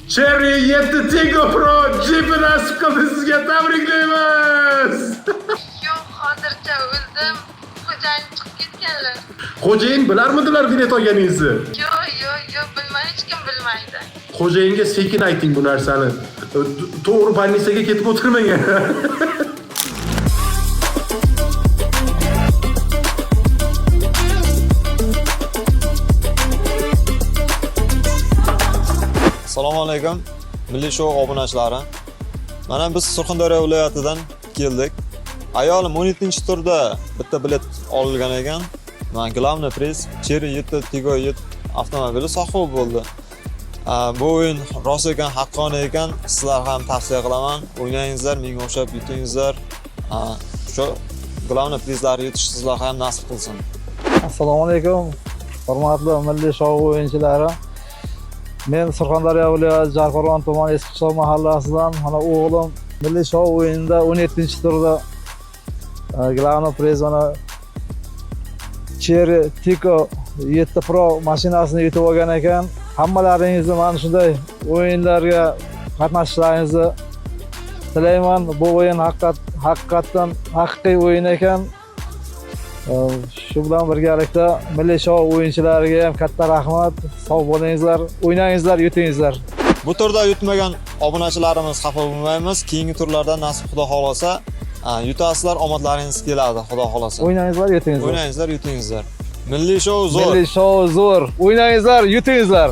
Chery 7 Tiggo Pro Jeep'i nasib qildi sizga. Tabriklaymiz. Yo'q, hozircha o'zim, xo'jayin chiqib ketganlar. Xo'jayin bilarmidilar bilet olganingizni? Yo'q, yo'q, yo'q, bilmaydi, hech kim bilmaydi. Xo'jayinga sekin ayting bu narsani. To'g'ri больница ga ketib o'tirmang. Assalomu alaykum Milliy shou obunachilari. Mana biz Surxondaryo viloyatidan keldik. Ayolim 17-turda bitta bilet olgan ekan. Mana главный приз Chery 7 Tiggo 7 avtomobili sohibi bo'ldi. Bu o'yin rost ekan, haqqoniy ekan. Sizlar ham tavsiya qilaman. O'ynangizlar, menga o'xshab yutingizlar. Shu главный prizlarni yutish sizlar ham nasib qilsin. Assalomu alaykum, hurmatli milliy shou o'yinchilari. Men Surxondaryo viloyati Jarqo'rg'on tumani Eski qishloq mahallasidan, mana o'g'lim milliy shou o'yinida 17-turda главный приз mana Chery Tiggo 7 Pro mashinasini yutib olgan ekan. Hammalaringizni mana shunday o'yinlarga qatnashishlaringizni tilayman. Bu o'yin haqiqatdan haqiqiy o'yin ekan. Shu bilan birgalikda milliy shou o'yinchilariga ham katta rahmat. Sog' bo'lingizlar, o'ynangizlar, yutingizlar. Bu turda yutmagan obunachilarimiz xafa bo'lmaymiz. Keyingi turlarda nasib xudo xohlasa, yutasizlar, omadlaringiz keladi, xudo xohlasa. O'ynangizlar, yutingizlar. O'ynangizlar, yutingizlar. Milliy shou zo'r. Milliy shou zo'r. O'ynangizlar, yutingizlar.